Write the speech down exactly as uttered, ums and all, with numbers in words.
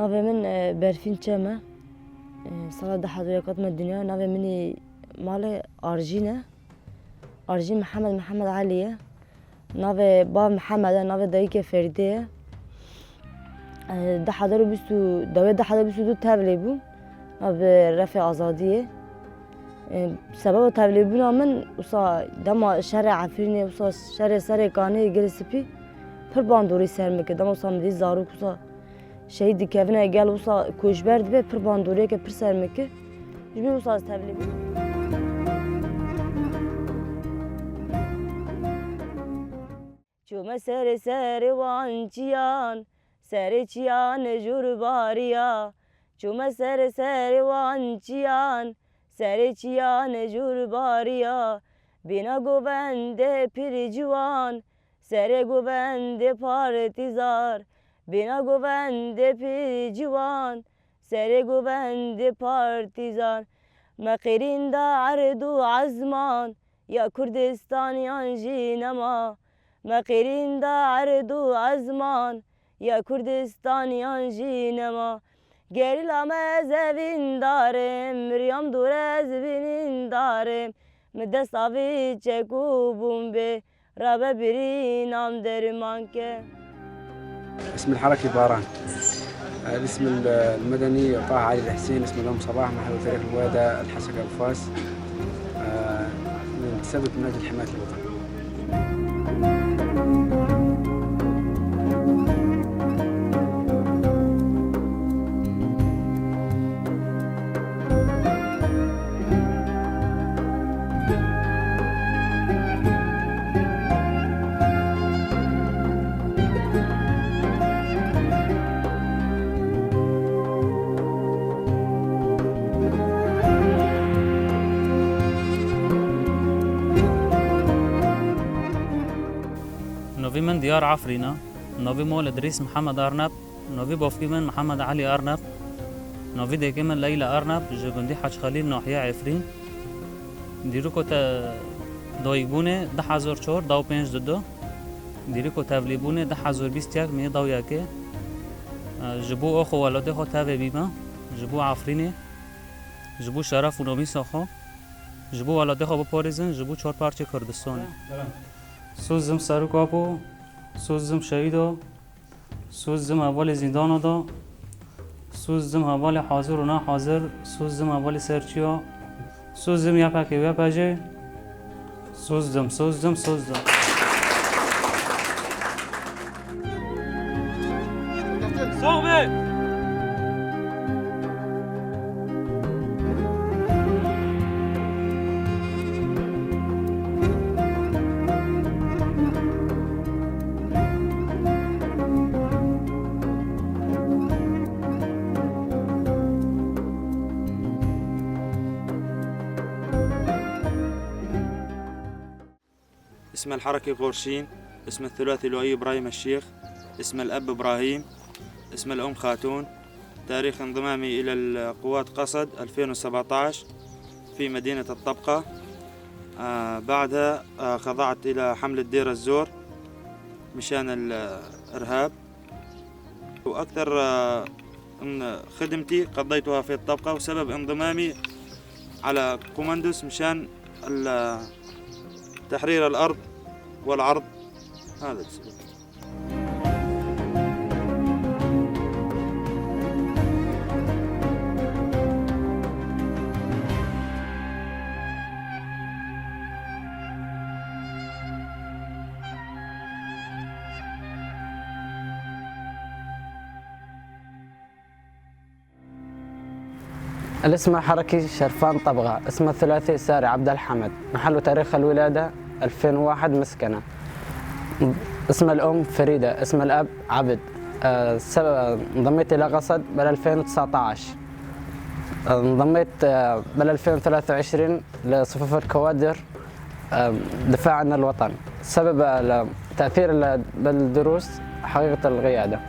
Navê min, e, Berfîn Çem e. E, sala du hezar û yek hatime dinya. Navê min ê malê Arjîn e. Arjîn Mihemed Mihemed Elî ye. Navê bav Mihemed e, navê dayikê Ferîde ye. E, du hezar û bîst û, dawê du hezar û bîst û du tevlî bû. Navê refê azadiyê. E, sebeba tevlîbûna min, wisa dema şerê Efrînê, wisa şerê Serê Kanê, Gelê Spî, pir bandorî ser min kir. Dema wisa min dî zarok wisa şehîd dikevine gel, wisa koçber dibe, pir bandoriyeke pir ser min kir. Ji bo wisa ez tevlî bûm. Çûme serê serê wan çiyan, serê çiyan jûr bariya. Çûme serê serê wan çiyan, serê çiyan jûr bariya. Bîna govendê pîrî ciwan, serê govendê partîzar. Bîna govendê pîrî ciwan, serê govendê partîzan. Me qirînda erd û ezman, ya Kurdistan yan jî nema. Me qirînda erd û ezman, ya Kurdistan yan jî nema. Gerîla me ez evîndarim, riyam dûr ez bînîndarim. Mi dest avî çek û bombê, rabe birî nam derman ke. اسم الحركي باران. الاسم المدني طه علي الحسين، اسم الأم صباح، محل تاريخ الولادة الحسكة بفاس. آه، من سبت من أجل حماية الوطن. Novî min Diyar Efrîn e. Novî mol Idrîs Mihemed Arnab. Novî bavkî min Mihemed Elî Arnab. Novî dêkê min Leyla Arnab, ji gundî Hec Xelîl, nahiya Efrîn. Dîriko te dayikbûnê du hezar çar, daw pênc dido. Dîriko tevlîbûnê du hezar bîst yek mê daw yekê. Ji bo oxo welatê xwe tevê bîme, ji bo Efrînê, ji bo şeref û namîsa xwe, ji bo welatê xwe biparêzin, ji bo çar parçê Kurdistanê. Soz dim Serok Apo, soz dim şehîda, soz dim hevalê zîndana da, soz dim hevalê hazir û nahazir, soz dim hevalê serçiya, soz dim Y P G û Y P G, soz dim, soz dim, soz dim. Sağ be! اسم الحركي غورشين، اسم الثلاثي لؤي إبراهيم الشيخ، اسم الأب إبراهيم، اسم الأم خاتون. تاريخ انضمامي إلى القوات قسد ألفين وسبعتاش في مدينة الطبقة. آه، بعدها، آه، خضعت إلى حملة دير الزور مشان الإرهاب. وأكثر، آه، إن خدمتي قضيتها في الطبقة، وسبب انضمامي على كوماندوس مشان ال-، تحرير الأرض والعرض. هذا السبب. الاسم الحركي شرفان طبغة، اسم الثلاثي ساري عبد الحمد، محل تاريخ الولادة ألفين وواحد مسكنة، اسم الأم فريدة، اسم الأب عبد. آه، سب-، انضميت إلى قسد بال ألفين وتسعتاش. انضميت، آه، بال ألفين وثلاثة وعشرين لصفوف الكوادر، آه، دفاع عن الوطن. سبب ال-، تأثير ال-، بالدروس حقيقة القيادة.